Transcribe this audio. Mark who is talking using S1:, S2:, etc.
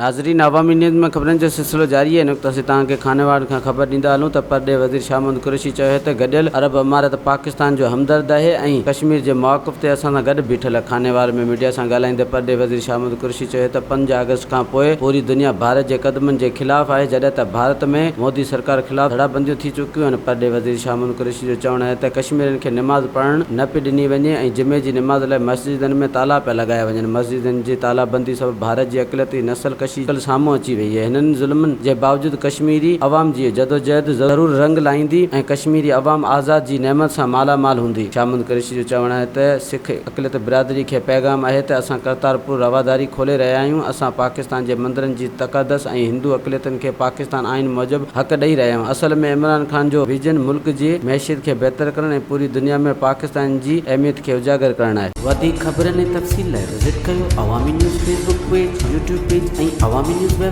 S1: ناظرين عوامي نيوز ۾ خبرن جو سلسلو جاري آهي هن وقت اسين توهان کي خانيوال کان خبر ڏيندا هلون ته پرڏيهه وزير شاهه محمود قريشي چيو آهي ته گڏيل عرب امارات پاڪستان جو همدرد آهي ۽ ڪشمير جي مواقف تي اسان سان گڏ بيٺل آهي خانيوال ۾ ميڊيا سان ڳالهائيندي پرڏيهه وزير شاهه محمود قريشي چيو آهي ته پنج آگسٽ کان پوء پوري دنيا ڀارت جي قدمن جي خلاف آهي جڏهن ته ڀارت ۾ مودي سرڪار خلاف ڌڙابنديون ٿي چڪيون آهن پرڏيهه وزير شاهه محمود قريشي جو چوڻ آهي ته ڪشميرين کي نماز پڙهڻ نه پئي ڏني وڃي ۽ جمعي جي نماز لاء مسجدن ۾ تالا پيا لڳايا وڃن. مسجدن جي تالا بندي سبب ڀارت جي اقليتي نسل ڪشي شڪل سامهون اچي وئي آهي. هنن ظلمن جي باوجود ڪشميري عوام جي جدوجهد ضرور رنگ لائيندي ۽ ڪشميري عوام آزاد جي نعمت سان مالا مال هوندي. شاهه محمود قريشي جو چوڻ آهي ته سک اقليت برادري کي پيغام آهي ته اسان ڪرتارپور رواداري کولي رهيا آهيون، اسان پاڪستان جي مندرن جي تقدس ۽ هندو اقليتن کي پاڪستان آئين موجب حق ڏئي رهيا آهيون، اصل ۾ عمران خان جو ويزن ملڪ جي معيشت کي بهتر ڪرڻ ۽ پوري دنيا ۾ پاڪستان جي اهميت کي اجاگر ڪرڻ آهي.
S2: وڌيڪ خبرن ۽ تفصيل لاء وزٽ ڪيو Awami news Facebook page, YouTube page ۽ Awami news web.